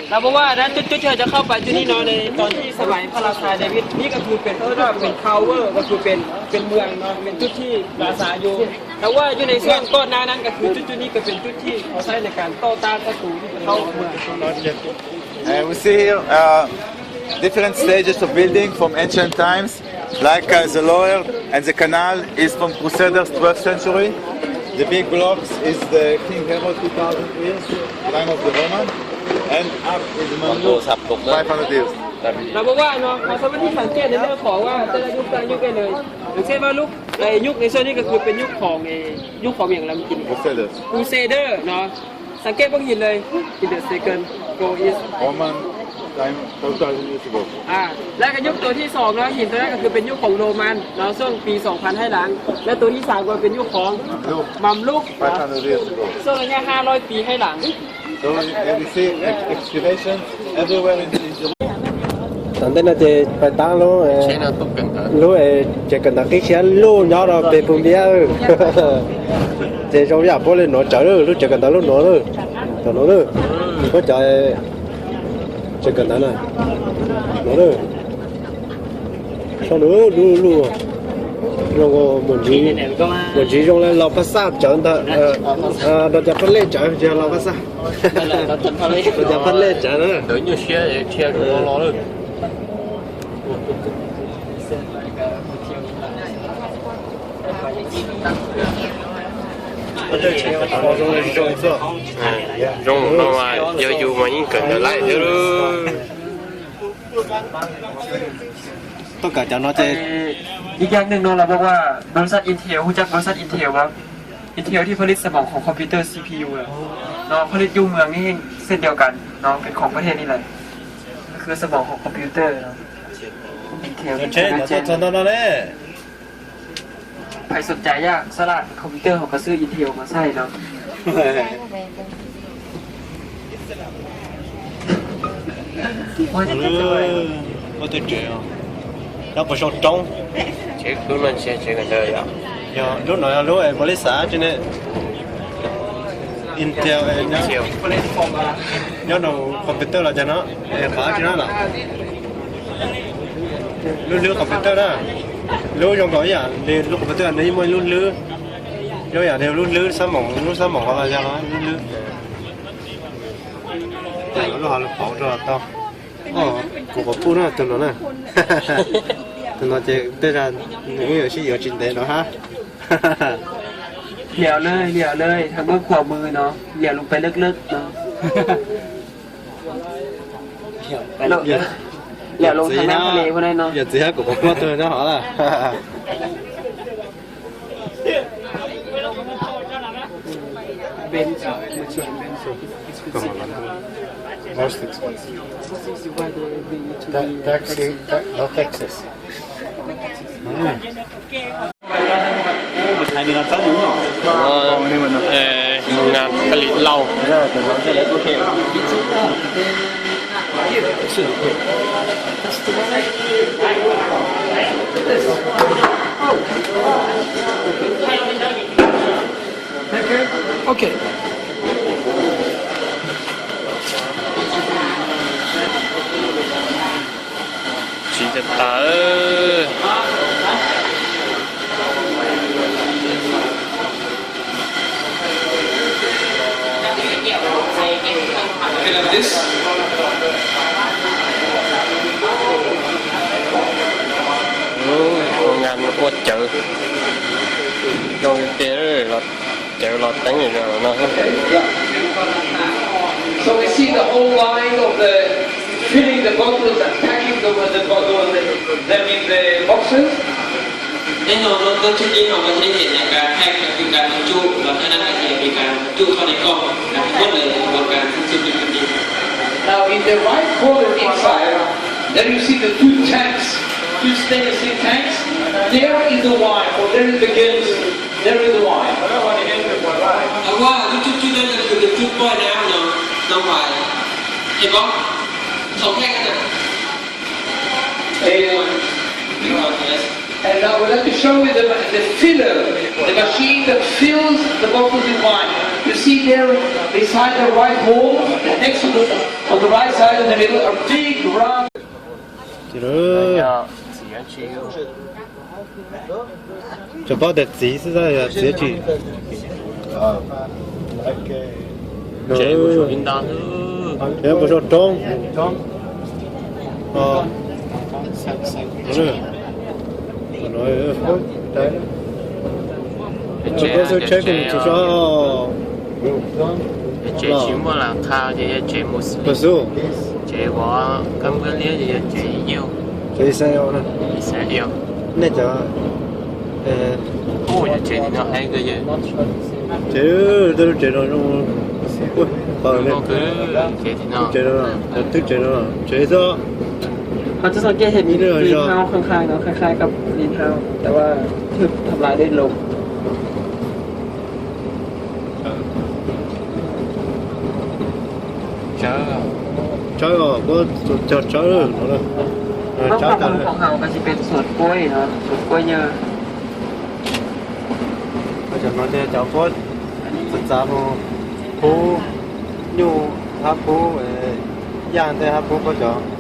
เราบอกว่านะจุดจุดที่เราจะเข้าไปจุดนี้เนาะในตอนที่สมัยพระราชาเดวิดนี่ก็คือเป็นเขาเรียกว่าเป็นทาวเวอร์ก็คือเป็นเป็นเมืองเนาะเป็นจุดที่ปราสาทอยู่แต่ว่าอยู่ในช่วงก่อนหน้านั้นก็คือจุดจุดนี้ก็เป็นจุดที่เขาใช้ในการต่อต้านศัตรูที่จะเข้าเมือง And we see here uh, different stages of building from ancient times, like uh, the lower and the canal is from Crusaders twelfth century. The big blocks is the King Herod two thousand years, time of the Roman, and up is Mamluk, five hundred years. เราบอกว่าเนาะเราสามารถที่สังเกตในเรื่องของว่าแต่ละยุคแต่ละยุคได้เลยอย่างเช่นว่าลุคในยุคในช่วงนี้ก็คือเป็นยุคของเอยุคของอย่างไรเมื่อกี้ Crusaders. ครูเซเดอร์เนาะสังเกตพวกหินเลย in the second go is Roman time, two thousand years ago. อ่าและก็ยุคตัวที่สองเนาะหินตัวนั้นก็คือเป็นยุคของโรมันเนาะช่วงปี สองพัน ให้หลัง และตัวที่สามก็เป็นยุคของ Look, มัมลุก five hundred years ago. ช่วงระยะ ห้าร้อย ปีให้หลัง So uh, we see ex- excavations everywhere in, in Jerusalem. Tom ntej no ces pais tab lub lub tsev kawm ntawv qib khiab luj nyob rau pem pus ntiab. Ces zoo yam puab li nuav tsawv lub tsev kawm ntawv lub nuav lawm. Tam nuav lawm, puab cov tsev kawm ntawv na, nuav lawm. Sau nuav lub lub zoo, muaj ntsis zoo le Lau Paj Xaj tsawv ntag. Rau cov phaj lej tsawv tsis yog Lau Paj Xaj, rau cov phaj lej tsawv na. Zoo no mas yog yus mas yeej kawm ntawv laij thiab. Tuaj kawm cov no ces อีกอย่างหนึ่งเนาะเราบอกว่าบริษัท Intel รู้จักบริษัท Intel ปะ Intel ที่ผลิตสมองของคอมพิวเตอร์ ซี พี ยู เหรอเนาะผลิตอยู่เมืองนี่เช่นเดียวกันเนาะเป็นของประเทศนี่แหละก็คือสมองของคอมพิวเตอร์เนาะ Intel ใครสนใจอยากฉลาดคอมพิวเตอร์เขาก็ซื้อ Intel มาใส่เนาะ Ua tej tsev, nyob puas sau roob. Tsev kub no tsev tsev kawm ntawv yog. Yog lub no yog lub npaum li xav tsi ne. Intel nyob nov computer los cas no, qhov tsi no lawm. Lub hlwb computer na, lub zoo nkaus ib yam li lub computer nws yeej muaj ib lub hlwb, zoo yam li lub hlwb xab moom, lub xab moom los yog lub hlwb. Lub hauv lub pauv rau tau. Kuv quas puj na tus no na. Tus no ces tej zag nws yeej yuav sib yuav tsis ntev no hab. เหลียวเลย เหลียวเลย ทางเบื้องขวามือเนาะ เหลียวลงไปลึกๆเนาะ เหลียวลงทางน้ำทะเลพวกนั้นเนาะ Yog txiv hab kuv quas puj tug nyob hov lawm. Taxi, ta- no taxes. Ua, eh, โรงงานผลิตเหล้า Tsis tas tas. Ua cawv, zoo tiag los cawv los teeb no. So we see the whole line of the filling the bottles and packing the, the bottle, them in the boxes. Nyob no, nyob tsib ib no, nyob tsib ib no, การแพ็ค ก็คือการบรรจุ แล้วถ้านั่นก็คือมีการบรรจุเข้าในกล่อง นะ ทั้งหมดเลย กระบวนการสิ้นสุดอยู่ที่นี่ Now, in the right corner inside, there you see the two tanks, two stainless steel tanks. There is the wine, or there is the Guinness, there is the wine. แต่ว่าจุดๆนั่นก็คือเป็นจุดป้อยน้ำเนาะ น้องวาย เห็นปะ สองแท่งนั่นน่ะ And, and I would like to show you the, the filler, the machine that fills the bottles with wine. You see there beside the white wall, next to the, on the right side in the middle, a big round. Tsuas paub tias txiv xwb, txiv tsis. Tsev puas sau roob. Tsev, tsev, tsev tsis muaj las qha ces yog tsev Muslim. Tsev uas kab npab liab ces yog tsev Yau. Tsev Israel na. Israel. Nej cov, ua yog tsev tim no heev kawg yog. Tsev, tej lub tsev no zoo, tsev no, tsev no, tsev xwb. Qhov tseem ceeb ces nws li hau, khai khai no, khai khai kom li hau, tab sis thaj laj dej los. Tsawb os, kuv cog tsawb no. Tsawb tas. Hau kas si pes suav kuab no, suav kuab yog. Cov no ces cov kuab txav txav mus, phub nyuj hab phub, yaj ntej hab phub kuab cov.